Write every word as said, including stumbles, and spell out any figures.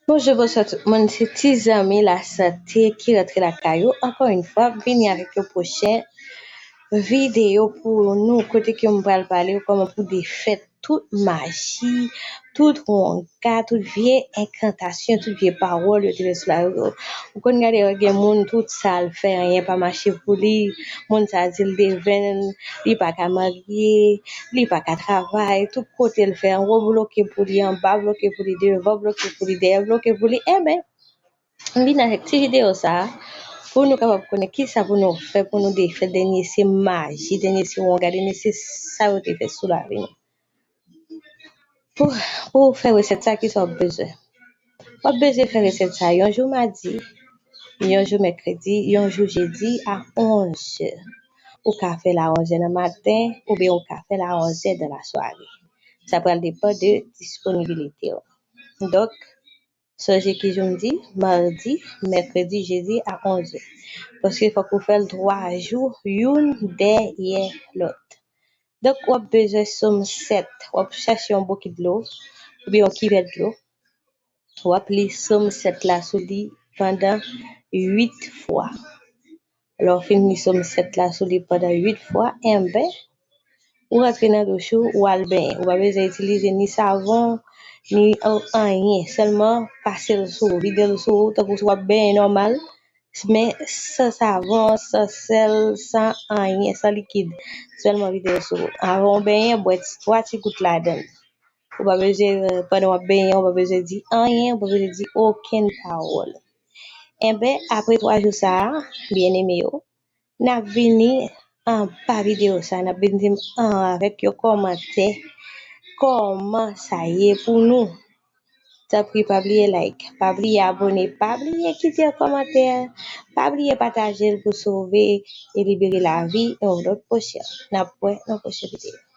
Bonjou, bonswa tout moun. Se ti zanmi lasante ki rantre lakay ou ankò yon fwa, vini avèk yon pwochen videyo pou nou, kote ke m pral pale w kòman pou defèt tout maji, tout wonga, tout vye enkantasyon, tout vye pawòl yo te fè sou lavi w. Ou konn gade, gen moun, tout sa l fè, anyen pa mache pou li. Moun sa di l devèn, li pa ka marye, li pa ka travay, tout kote l fè, anwo bloke pou li, anba bloke pou li, devan bloke pou li, dèyè bloke pou li. Enben, m vin avèk ti videyo sa a pou nou kapab konnen kisa pou nou fè pou nou defèt dènye se maji, dènye se wonga, dènye se sa yo te fè sou lavi nou. Pou, pou w fè resèt sa, kisa w ap bezwen? W ap bezwen fè resèt sa yon jou madi, yon jou mèkredi, yon jou jedi a onz è. Ou ka fè l a onz è nan maten, oubyen ou ka fè l a onz è nan lasware. Sa pral depann de disponibilite w. Donk, sonje ki jou m di, madi, mèkredi, jedi a onz è. Paske fòk ou fè l twa jou, youn dèyè lòt. Donk, w ap bezwen Sòm sèt. W ap chèche yon bokit dlo, oubyen yon kivè dlo. W ap li Sòm sèt la sou li pandan uit fwa. Lè w fin li Sòm sèt la sou li pandan uit fwa, enben, ou rantre nan douch ou, ou al benyen. Ou pa bezwen itilize ni savon, ni an-, anyen. Sèlman pase l sou ou, vide l sou ou, tankou si w ap benyen nòmal, men san savon, san sèl, san anyen, san likid. Sèlman vide l sou ou. Avan w benyen, bwè twa ti gout ladan l. Ou pa bezwen, pandan w ap benyen, ou pa bezwen di anyen, ou pa bezwen di okenn pawòl. Enben, apre twa jou sa a, byeneme yo, n ap vini anba videyo sa a, n ap vin di m an avèk yon kòmantè kòman sa ye pou nou. Tanpri, pa bliye like, pa bliye abòne, pa bliye kite yon kòmantè, pa bliye pataje l pou sove e libere lavi yon lòt pwochen. N ap wè nan pwochen videyo.